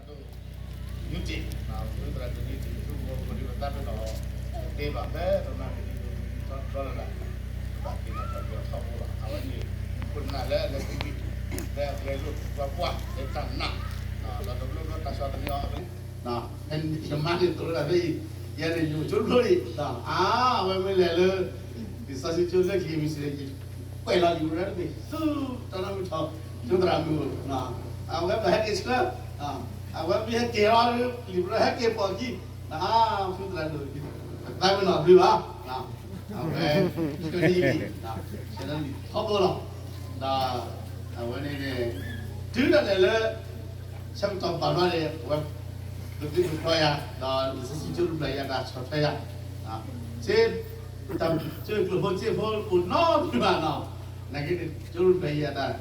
Unity, သရၣ်ဒိၣ် Unity ဒ်ပသးပ့ၤနီၣ်သ့ဘၣ်ဖဲပမၤကဒံးဒိၣ်ထီၣ်လၢ်လၢ်, ပဘၣ်က့ၤနၢ်ပၢၢ်ထီဘိလီၤ. အဝဲန့ၣ် ခိၣ်နၢ်လၢအလဲၤသံကွံာ် လၢအလဲၤလိာ်ကွၢ်ပှၢ်လၢတၢ်နာ်, ဒီးတဘျီဘျီတၢ်ဆီၣ်သနံးအီၤ ယမၤန့ၢ်သရၣ်ဒိၣ်ဖဲအံၤ, ယဲန့ၣ်ယိၣ်ကၠိဖျိအံၤ, အဝဲမ့ၢ်လဲၤလၢ လံာ်စီဆှံကၠိလၢခံမံၤစ့ၢ် ကွဲးလီၤယိၣ်ရၢတဘ့ၣ် ဆူတၢ်နီၣ်မုၢ်ထီၣ် ကၠိသရၣ်မုၣ်, အဝဲဘၣ်ဟဲက့ၤဆှၢ, အဝဲမ့ၢ်ဟဲက့ၤလီၤ လံာ်ပရၢဟဲက့ၤပိာ်ခံ, ဆူသရၣ်ဒိၣ် ပသးပ့ၤနီၣ်ဘျုးဘၣ်, အဝဲ ကနံၣ်အံၤ ဆဲးလီၤထီဘိလီၤ, ဒီးအဝဲန့ၣ်န့ၣ် တုၤဒၣ်လဲာ်လၢ ဆၢကတီၢ်ဘၣ်ဘျီန့ၣ် အဝဲ ကသုးကဖျီယၤ ဒီးလံာ်စီဆှံကၠိတဖျၢၣ်ယၤ တၢ်ဆီၣ်ထွဲယၤ, စ့ တၢ်စၢကျိၤဖိစ့ဖိအိၣ်နီတမံၤဘၣ်နီၤ, နာ်က့န့ၣ် ကၠိတဖျၢၣ်ယၤတၢ်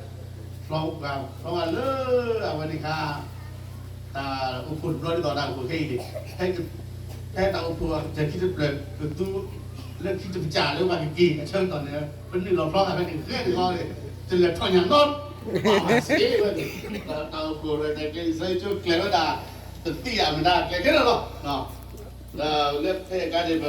ဖျီပှၤဖျီဝဲလၢ အဝဲန့ၣ်ခါ တၢ်အိၣ်ဖှိၣ်တဘျီဒ်သိးတၢ်အိၣ်ဖှိၣ်ခဲအံၤန့ၣ် ဖဲတၢ်အိၣ်ဖှိၣ်အကတၢၢ်ခံတဖျၢၣ် ကသူ လၢခံတကစၢ်လၢပှၤကက့ၤအဆၢကတီၢ်န့ၣ် ပနုာ်လီၤဖျီသးဖဲန့ၣ်ဂ့ၤတခီန့ၣ် တလဲၤထီၣ်ညါနီတဘျီဘၣ်စ့ဝဲန့ၣ်, တၢ်အိၣ်ဖှိၣ်ဝဲတၢ်ကျဲလံာ်စီဆှံကၠိကျဲၤဝဲဒၣ် တသံၣ်အမတၤကျဲၤခဲလၢာ်လီၤ. ဒီးလၢဖဲအံၤအခါန့ၣ် ပ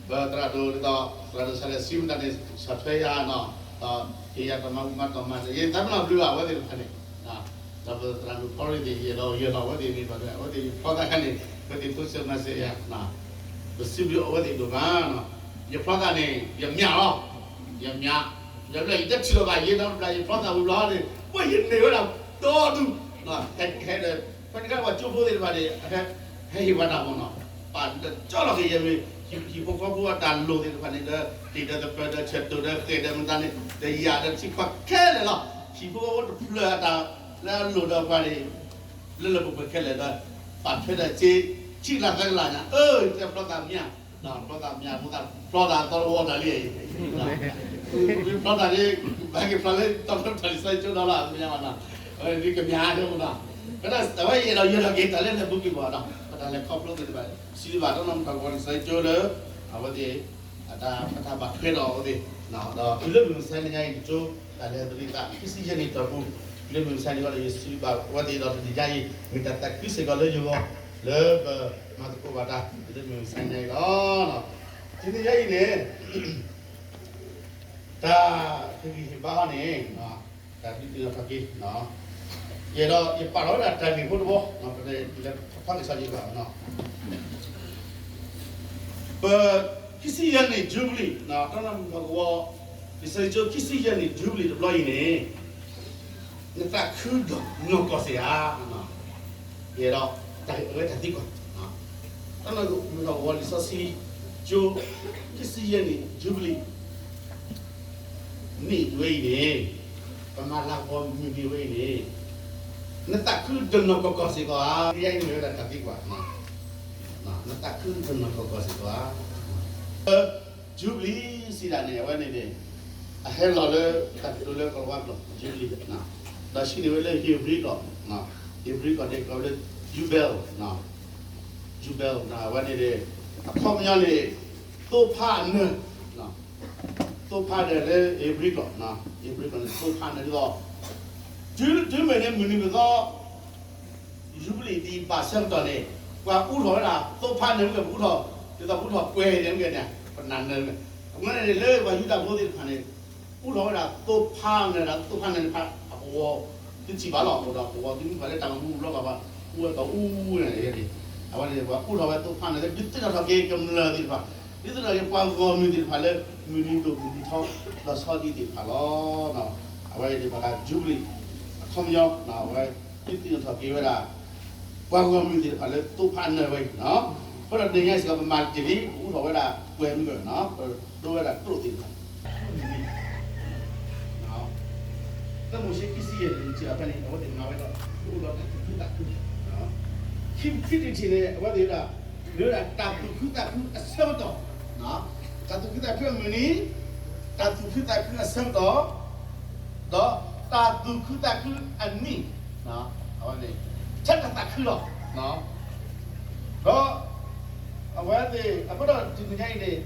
သရၣ်ဒိၣ်ဒ်သိး သရၣ်ဒိၣ်စၤလဲၤစံမတၤန့ၣ် ဆီၣ်ထွဲယၤနီၤ, ဒီးဟ့ၣ်ယၤတၢ်မၤမၤတၢ်မၤ ယသးပ့ၤနီၣ်ဘျုးဘၣ်အဝဲသ့ၣ်တဖၣ်န့ၣ်, ဒီးပသရၣ်မုၣ်ဖီရ့ၣ်သ့ၣ် ယအဲၣ်ဒိးယအဲၣ်ဒိးအဝဲသ့ၣ်န့ၣ် အဝဲသ့ၣ်ယဖျီသးခါန့ၣ် အဝဲသ့ၣ်ဖိစၢၤမၤစၢၤယၤ, ပစံးဘျုးအဝဲသ့ၣ်ဒိၣ်မး, ယဖျီသးန့ၣ် ယမၠးလီၤ, ယမၠး, ယဘျီယတထံၣ်လိာ်ဘၣ်ယဲဒီးဘျီယဖျီသးဝံၤဘျီန့ၣ် ပှၤယန့ၢ်ဝဲဒၣ်ဒီဒူၣ်, ဟဲဒီး ဖဲန့ၣ်ခါပှၤကၠိဖိသ့ၣ်တဖၣ်န့ၣ် ဟဲဟ့ၣ်ပှၤတၢ်မၤနီၤ, ပာ်လၢကၠီလီၤက့ၤယဲမ့ၢ် ဟံၣ်ဖိဃီဖိအတၢ်လိၣ်သ့ၣ်တဖၣ်န့ၣ် ဒီးတ့ၢ်ဒီးသပၢၤဒီးဆၢတိၢ်ဒီးဃဲၢ်ဒီးမတၤန့ၣ် ဒီးယၤဒီးထံခွါခဲလၢာ်လီၤ. ဟံၣ်ဖိဃီဖိတဖျၢၣ်အတၢ်လၢအလိၣ်ဒီးပှၤန့ၣ် လၢလၢပှဲၤပှဲၤခဲလၢာ်ဒီး ပာ်ထွဲဒီးစ့ ခံကလးသၢကလးညါ အၢ တဲဖျီသးမၠး, ဖျီသးမၠး ဖျီသးသီတဝီတၢ်လံ, ဖျီသးန့ၣ် ဘၣ်က့ၤဖျီလၢတီတီတၢ်လံာ်စီဆှံကၠိဒီးလီၤ မ့ၢ်မနီၤ, ဒ်ကမၠးဒ်မနီၤ, အဝဲယအဲၣ်ဒိးယအဲၣ်ဒိးက့ၤတၢ်လၢလဲၤဘူးက့ၤဘၣ်နီၤ, ပတၢ်လဲၤခီဖျိသ့ၣ်တဖၣ် စံးဘၣ်တၢ်နီၢ်မုၢ်ထီၣ်ကဝီၤလံာ်စီဆှံကၠိလၢ အဝဲသ့ၣ် အတၢ်ပတၢ်ဘၣ်ထွဲဒီးအဝဲသ့ၣ်, ဒီးတုၤလၢမုၢ်မဆါတနံၤညါအံၤ တကၠိ တၢ်လဲၤသရံးသး ခံဆံယဲၢ်နံၣ်တီၢ်ပူၤ, တုၤလၢမုၢ်မဆါတနံၤအံၤဒီး ယစံးဘၣ်အဝဲသ့ၣ်ဒီးတနံၤညါအံၤ မ့ၢ်တၢ်သးခုစ့ၢ်ကီးလၢယဂီၢ် လၢပမၤသကိးဘၣ်တၢ် တုၤလၢမုၢ်မဆါတနံၤညါအံၤလီၤ. တနံၤညါအံၤန့ၣ် တၢ်ဟ့ၣ်ဂံၢ်ဟ့ၣ်ဘါအီၤန့ၣ် တၢ်ဒုးသ့ၣ်နီၣ်ထီၣ်က့ၤ, ယအဲၣ်ဒိး ယပာ်လီၤဝဲဒၣ်တၢ်ဂ့ၢ်ဖိတဘီ ပလဲၤဖးက့ၤစီၤယံၤဘၣ်နီၤ, ပ ခံဆံယဲၢ်နံၣ် Jubilee တၢ်နီၢ်မုၢ်ထီၣ်ကဝီၤ လံာ်စီဆှံကၠိ ခံဆံယဲၢ်နံၣ် Jubilee တဘျီအံၤန့ၣ် နသးခုဒီးနီၢ်ကီၢ်စ့ၢ်ဧါ, ယအဲၣ်ဒိး တၢ်အဝဲတၢ်သံကွၢ် တၢ်နီၢ်မုၢ်ထီၣ်ကဝီၤလံာ်စီဆှံကၠိ ခံဆံယဲၢ်နံၣ် Jubilee နံၣ်ဝဲအံၤန့ၣ် ပမၤလၤကပီၤမုၢ်နံၤဝဲအံၤန့ၣ် နသးခုဒီးနီၢ်ကီၢ်စ့ၢ်ကီးဧါ, ယဲအံၤမ့ၢ်ဝဲဒၣ်တၢ်သံကွၢ် နသးခုဒီးနီၢ်ကီၢ်စ့ၢ်ကီးဧါ, Jubilee စံးဒၣ်န့ၣ် အဝဲန့ၣ်န့ၣ် အဟဲလီၤလၢတၢ်ကတိၤလၢကီၢ်လၤဝါကျိာ် Jubilee ဒီးဆံးန့ၢ်ဝဲလၢ Hebrew ကျိာ်, Hebrew ကျိာ်န့ၣ် ကိးဝဲလၢ Jubel, Jubel အဝဲန့ၣ်န့ၣ် အခီပညီန့ၣ် သိဖါအနၢၤ, သိဖါအနၢၤလၢ Hebrew ကျိာ်, Hebrew ကျိာ်န့ၣ် သိဖါအနၢၤဒ်သိး တုၤမ့ၢ်န့ၣ်မုၢ်နံၤမုၢ်သီ ယူဘလံၤဒံးဘၣ်ဆၢကတီၢ်န့ၣ် ပှၤအူထီၣ်ဝဲဒၣ်သိဖါန့ၣ် မ့ၢ်ဂ့ၤ ပှၤအူထီၣ် ဒ်သိးပှၤအူထီၣ်ပှဲၤန့ၣ်မ့ၢ်ဂ့ၤန့ၣ် ပနၢ်နၢၤမ့ၢ် အဃိန့ၣ်န့ၣ် လၢပှၤယူဒၤဖိသ့ၣ်တဖၣ်န့ၣ် အူထီၣ်ဝဲဒၣ်သိဖါန့ၣ်ဒီး သိဖါန့ၣ်တဖၣ်အကဝီၤ သုထံၣ်ဘၣ်လီၤ အဃိဒီးကဝီၤသုမုၣ်ပှၤလၢတၢ်မၤမူဘျီဃီဘၣ် အူဝဲကဝီၤအူန့ၣ် အဝဲန့ၣ် ပှၤအူထီၣ်ဝဲသိဖါန့ၣ်လၢ ဒုးသ့ၣ်နီၣ်ထီၣ်က့ၤကမျၢၢ်သ့ၣ်တဖၣ် ဒုးသ့ၣ်နီၣ်က့ၤပှၤဂီၢ်မုၢ်သ့ၣ်တဖၣ်လၢ မုၢ်နံၤဒိၣ်မုၢ်နံၤထီ လီၤဆီဒံးသ့ၣ်တဖၣ်လီၤ. အဝဲအံၤန့ၣ် ပှၤယူဘလံၤ အခီပညီ အဝဲ ဒုးသ့ၣ်နီၣ်ထီၣ်က့ၤဝဲဒၣ် ပှၤဂီၢ်မုၢ်သ့ၣ်တဖၣ်လၢသိဖါနၢၤဝဲအံၤ အဃိဒီးတနံၤညါစ့ၢ်ကီး ပမၤတက့ၢ်လံ ပအူထီၣ်ဝဲဒၣ်ပှဲၤမုၢ်ကၢၢ် ပဒိဝဲဒၣ်ကျိၣ်သ့ၣ်တဖၣ် လၢမိၤၡ့ခံဆံယဲၢ်န့ၣ် စံးဘၣ်ဖဲန့ၣ် အဝဲသ့ၣ်မၤဝဲဒီး အိၣ်ဒီးတၢ်သူၣ်ခုသးခု ခံထံၣ်တထံၣ်န့ၣ် အဝဲသ့ၣ်ဝဲဒၣ် မ့ၢ်ဝဲဒၣ်တၢ်သူၣ်ခုသးခုအဆၢကတီၢ် တၢ်သူၣ်ခုသးခုအမုၢ်နံၤ တၢ်သူၣ်ခုသးခုအဆၢကတီၢ် ဒီးတၢ်သူၣ်ခုသးခုအနံၣ် အဝဲန့ၣ် ဆၢတၢ်သးခုလီၤ. ဒီး အဝဲသ့ၣ် အဃိဒီးတနံၤညါအံၤန့ၣ်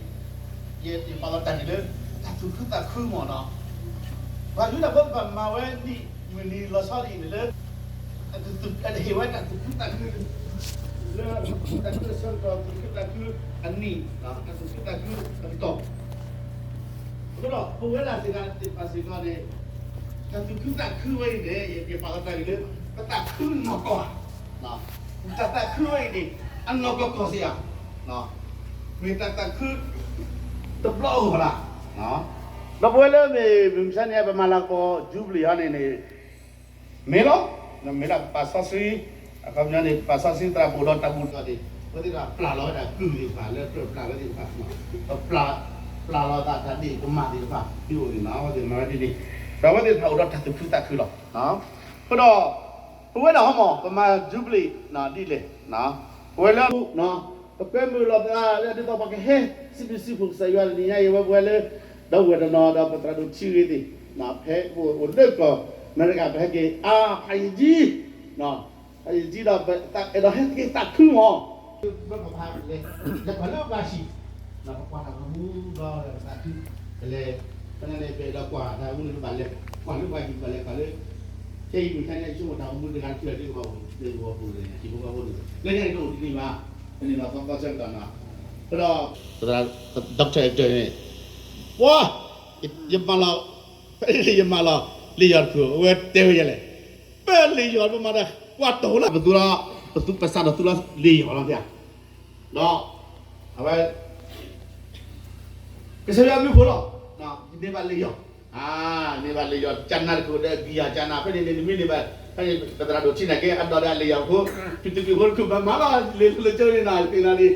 ယပာ်လီၤတၢ်န့ၣ်လၢ တၢ်သူၣ်ခုသးခုမ့ၢ်နီၤ ပှၤယူဒၤဖိသ့ၣ်တဖၣ်မၤဝဲနံၣ်မုၢ်နံၤလီၤဆီဒ်အံၤန့ၣ်လၢ အ ဟ့ၣ်ဝဲတၢ်သူၣ်ခုသးခု လၢတၢ်သူၣ်ခုသးခုအဆၢကတီၢ် သူၣ်ခုသးခုအနံၣ် တၢ်သူၣ်ခုသးခုအကတီၢ်, အဃိဒီး ပဝဲဒၣ်သ့ၣ်တဖၣ်စ့ၢ်ကီးန့ၣ် တၢ်သူၣ်ခုသးခုဝဲအံၤန့ၣ် ယပာ်လီၤတၢ်ဂ့ၢ်လၢ ပသးခုနီၢ်ကီၢ်ဧါ, တၢ်သးခုဝဲအံၤန့ၣ် အနီၢ်ကီၢ်ကီၢ်စ့ၢ်ဧါ, မ့ၢ်တၢ်သးခု တဘျီအဂီၢ်လၢ်, ဒီးပဝဲလၢမ့ၢ်မုၢ်မဆါန့ၣ် ပမၤလၤကပီၤ Jubilee ဟီန့ၣ်န့ၣ် မ့ၢ်လီၤ, မ့ၢ်ဒၣ်ပပာ်စီဆှံ, အခီပညီန့ၣ် ပပာ်စီဆှံသရၣ်ပအိၣ်ဒီးတၢ်ဘူၣ်ထီၣ်န့ၣ် အဝဲသ့ၣ်တဖၣ်ပျၢ်လီၤဝဲဒၣ်ကုၢ်သ့ၣ်တဖၣ် လၢကြၢးပျၢ်ဝဲသ့ၣ်တဖၣ်, ပပျၢ်လီၤသးတၢ်ဒ့ၣ်ကမၢ်သ့ၣ်တဖၣ် ဒ်အိၣ်န့ၣ်နီၤ အဝဲသ့ၣ်မၤဝဲဒ်န့ၣ်, ဒီးအဝဲသ့ၣ်တဖၣ်အိၣ်ဒီးတၢ်သူၣ်ခုသးခုလီၤ. အဃိဒီး ပဝဲဒၣ်ဟီမး ပမၤ Jubilee ဒ်လဲၣ်, ပဝဲလၢ ပကွဲမုာ်လီၤသးလၢဒ်သိးပှၤကဟဲ စံးဘျုးစံးဖှိၣ်ကစၢ်ယွၤတနံၤညါအံၤ ဝဲပဝဲလၢ ဒီပုၢ်ဝဲၢ်တနီၤဒီးပသရၣ်ဒိၣ်ထံဂ့ၤသ့ၣ်, ဖဲပအိၣ်လၢကီၢ်အမဲရကၤ ပဟဲက့ၤအါဖးယံာ်ကံ ဖးယံာ်ကံဒီး ပအဲၣ်ဒိးဟဲက့ၤသးခုမး, ဘၣ်ပဖးလဲၤကွၢ်လၢပှၤဟံၣ်, ပကွၢ်တၢ်ဂီၤမူဒီးပသးခု, ပလဲၤ, ဖဲန့ၣ်န့ၣ် ပအဲၣ်ဒိးကွၢ်တၢ်ဂီၤမူန့ၣ် ပဘၣ်လဲၤကွၢ်လၢပှၤဟံၣ် ပဘၣ်လဲၤကွၢ်လၢ ခဲအံၤမုၢ်ဆါန့ၣ် ယဆိကမိၣ်တၢ်ဂီၤမူတဂၤတဖျၢၣ်ဒ်ကဘၣ်အိၣ်လၢယဂီၢ်ပူၤန့ၣ် ဟံၣ်ဖိဃီဖိန့ၣ် လၢညါန့ၣ်တအိၣ်ဒ်န့ၣ်ဘၣ်, ဖဲန့ၣ်ဒီးသီသီဆၢကတီၢ်နီၤ, ဖဲဒီး Doctor Hector န့ၣ် ပှၤ ယမၤလီၤ, ဖဲန့ၣ်ယမၤလီၤ လံာ်ယီၢ်တခိၣ် အဝဲတဲဝဲယဲလဲၣ်, ပလံာ်ယီၢ်ပမၤတၢ် ပှၤတီၢ်လၢပသူလီၤ, ပသူပစးဒီးသူလီၤလံာ်ယီၢ်လီၤ, ဒီး အဝဲ ကစၢ်ယွၤဘျုးဖှိၣ်လီၤ, ယန့ၢ်ဘၣ်လံာ်ယီၢ်, န့ၢ်ဘၣ်လံာ်ယီၢ် ကၠနါတခိၣ်ဒီး ဘံယၤကၠနါ ဖဲန့ၣ်န့ၣ် နမ့ၢ်န့ၢ်ဘၣ် ဖဲန့ၣ် ပသရၣ်ဒိၣ်ထံန့ၣ်က့ အဒိးဒီးလံာ်ယီၢ်ဖိ ဖံးတကုၢ်ဖိတခိၣ် ဘၣ်မၤလီၤ လံာ်ဖိလၢကၠိန့ၣ်နီၤ သ့ၣ်နီၤန့ၣ်